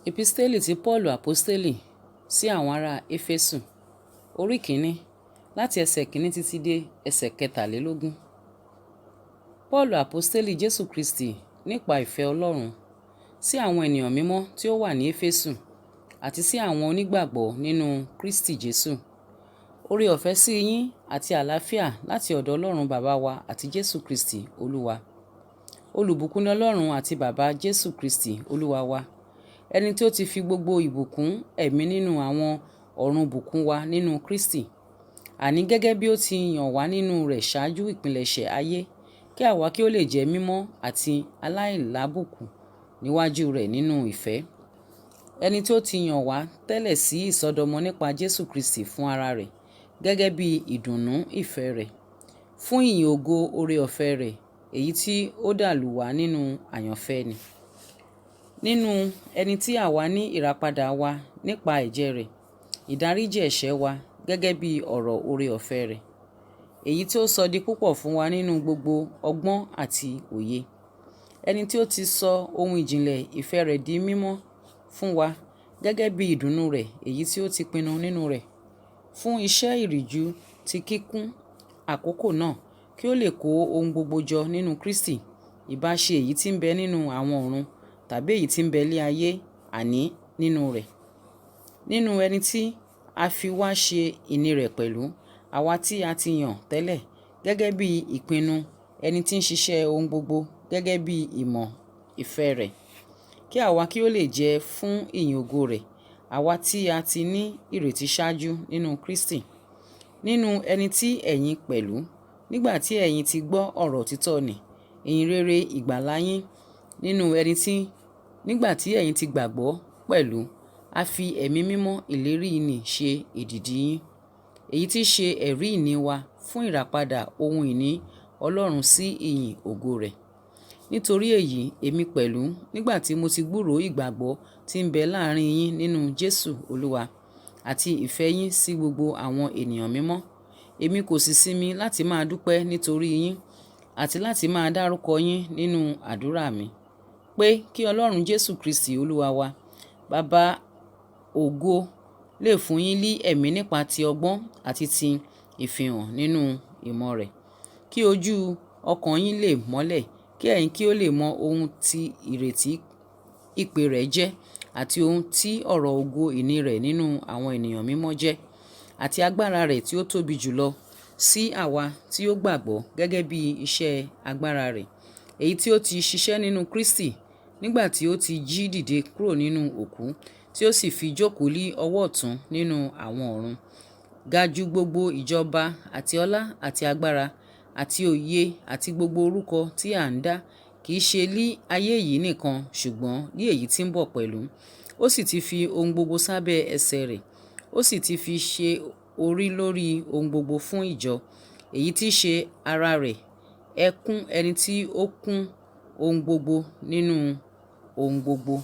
Episteli ti Pọ́ọ̀lù Àpọ́stélì sí àwọn ará Éfésù, orí kìíní, láti ẹsẹ̀ kìíní títí dé ẹsẹ̀ kẹtàlélógún. Pọ́ọ̀lù Àpọ́stélì Jésù Kristi nípa ìfẹ́ Ọlọ́run, sí àwọn ènìyàn mímọ́ tí ó wà ní Éfésù, àti sí àwọn onígbàgbọ́ nínú Kristi Jésù. Oore ọ̀fẹ́ sí yín àti àlàáfíà láti ọ̀dọ̀ Ọlọ́run Bàbá wa àti Jésù Kristi Olúwa. Olùbùkún ni Ọlọ́run àti Bàbá Jésù Kristi Olúwa wa, ẹni tí ó ti fi gbogbo ìbùkún ẹ̀mí nínú àwọn ọ̀run bùkún wa nínú Kristi. Àní gẹ́gẹ́ bí ó ti yàn wá nínú rẹ̀ ṣáájú ìpilẹ̀ṣẹ̀ ayé, kí àwa kí ó lè jẹ́ mímọ́ àti aláìlábùkù níwájú rẹ̀ nínú ìfẹ́. Ẹni tí ó ti yàn wá tẹ́lẹ̀ sí ìsọdọmọ nípa Jésù Kristi fún ara rẹ̀, gẹ́gẹ́ bí ìdùnnú ìfẹ́ rẹ̀, fún ìyìn ògo oore ọ̀fẹ́ rẹ̀, èyí tí ó dà lù wá nínú àyànfẹ́ ni. Nínú ẹni tí àwa ní ìràpadà wa nípa ẹ̀jẹ̀ rẹ̀, ìdáríjì ẹ̀ṣẹ̀ wa gẹ́gẹ́ bí ọ̀rọ̀ oore ọ̀fẹ́ rẹ̀, èyí tí ó sọ di púpọ̀ fún wa nínú gbogbo ọgbọ́n àti òye. Ẹni tí ó ti sọ ohun ìjìnlẹ̀ ìfẹ́ rẹ̀ di mímọ́ fún wa gẹ́gẹ́ bí ìdùnnú rẹ̀ èyí tí ó ti pinnu nínú rẹ̀, fún iṣẹ́ ìríjú ti kíkún àkókò náà kí ó lè kó ohun gbogbo jọ nínú Kristi, ìbá ṣe èyí tí ń bẹ nínú àwọn ọ̀run tàbí èyí tí ń bẹ lé ayé, àní nínú rẹ̀. Nínú ẹni tí a fi wá ṣe ìní rẹ̀ pẹ̀lú, àwa tí a ti yàn tẹ́lẹ̀, gẹ́gẹ́ bí ìpinnu ẹni tí ń ṣiṣẹ́ ohun gbogbo gẹ́gẹ́ bí ìmọ̀ ìfẹ́ rẹ̀, kí àwa kí ó lè jẹ́ fún ìyìn ògo rẹ̀, àwa tí a ti ní ìrètí ṣáájú nínú Kristi. Nínú ẹni tí ẹ̀yin pẹ̀lú, nígbà tí ẹ̀yin ti gbọ́ ọ̀rọ̀ òtítọ́ nì, ìyìn rere ìgbàlà yín, nínú ẹni tí, nígbà tí ẹ̀yin ti gbàgbọ́ pẹ̀lú, a fi ẹ̀mí mímọ́ ìlérí nì ṣe èdìdì yín, èyí tí ṣe ẹ̀rí ìní wa fún ìràpadà ohun ìní Ọlọ́run sí ìyìn ògo rẹ̀. Nítorí èyí, èmi pẹ̀lú, nígbà tí mo ti gbúròó ìgbàgbọ́ tí ń bẹ láàrín yín nínú Jésù Olúwa, àti ìfẹ́ yín sí gbogbo àwọn ènìyàn mímọ́, èmi kò sì sinmi láti máa dúpẹ́ nítorí yín, àti láti máa dárúkọ yín nínú àdúrà mi, pé kí Ọlọ́run Jésù Kristi Olúwa wa, Baba ògo, lè fún yín ní ẹ̀mí nípa ti ọgbọ́n àti ti ìfihàn nínú ìmọ̀ rẹ̀, kí ojú ọkàn yín lè mọ́lẹ̀, kí ẹ̀yin kí ó lè mọ ohun tí ìrètí ìpè rẹ̀ jẹ́, àti ohun tí ọ̀rọ̀ ògo ìní rẹ̀ nínú àwọn ènìyàn mímọ́ jẹ́, àti agbára rẹ̀ tí ó tóbi jùlọ sí àwa tí ó gbàgbọ́ gẹ́gẹ́ bí iṣẹ́ agbára rẹ̀, èyí tí ó ti ṣiṣẹ́ nínú Kristi nígbà tí ó ti jí dìde kúrò nínú òkú, tí ó sì fi jókòó lé ọwọ́ ọ̀tún nínú àwọn ọ̀run, ga ju gbogbo ìjọba àti ọlá àti agbára àti òye àti gbogbo orúkọ tí à ń dá, kì í ṣe ní ayé yìí nìkan ṣùgbọ́n ní èyí tí ń bọ̀ pẹ̀lú. Ó sì ti fi ohun gbogbo sábẹ́ ẹsẹ̀ rẹ̀, ó sì ti fi ṣe orí lórí ohun gbogbo fún ìjọ, èyí tí í ṣe ara rẹ̀, ẹ̀kún ẹni tí ó kún ohun gbogbo nínú ohun gbogbo.